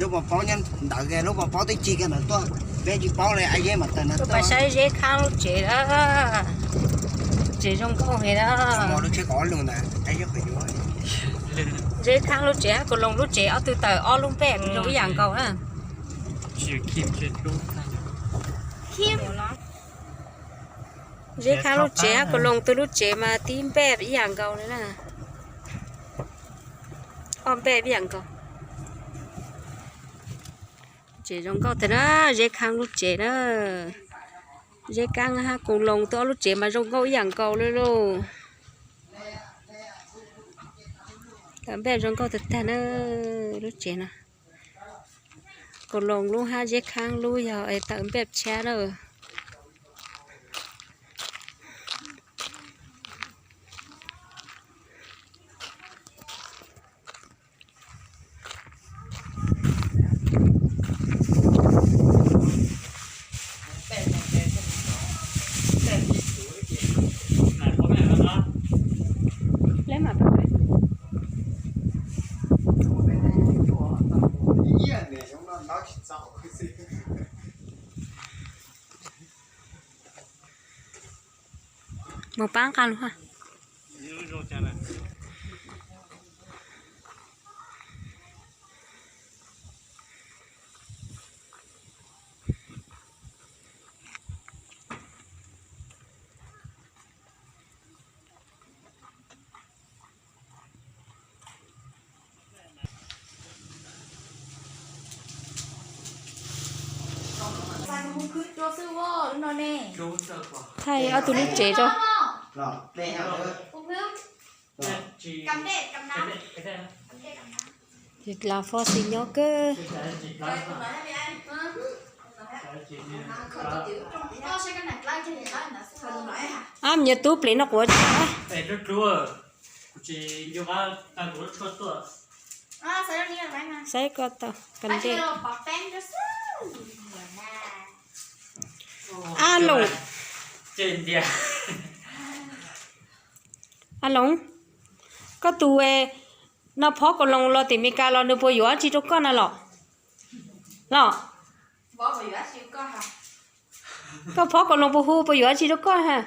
Lub pov pob nyob ntawd kiag, lub pov pob twb cig kiag ntawd tuaj, peb tsis paub li, a yeb mas tawm ntawd tuaj. Saib Zeb Khab lub tsev, tsev zoo nkauj heev na. Zeb Khab lub tsev hab Kaus Loos lub tsev ob tug tawm ob lub npej zoo ib yam nkaus na. Zeb Khab lub tsev hab Kaus Loos tug lub tsev mas tib npej ib yam nkaus li na. Ob npej ib yam nkaus. Tsev zoo nkauj tag na, Zeb Khab lub tsev na. Zeb Khab hab Kaus Loos tug ob lub tsev mas zoo nkauj ib yam nkaus li lauj. Tawm npej zoo nkauj tag tag na, lub tsev no. Kaus Loos lub hab Zeb Khab lub yog tawm npej tshab na. Mus pab nqa lug. Thaij ob tug lub tsev rau. Ces dlav fo xis nyob kawg. Ab, me nyuam tub plis no quav tsi. Saib koj tau kas dej. Ab Loos, ab Loos, koj tus no phob Kaus Loos los tim Meskas los nws puas yuav dab tsi rau koj na los? Los, koj phob Kaus Loos puas hu puas yuav dab tsi rau koj ha?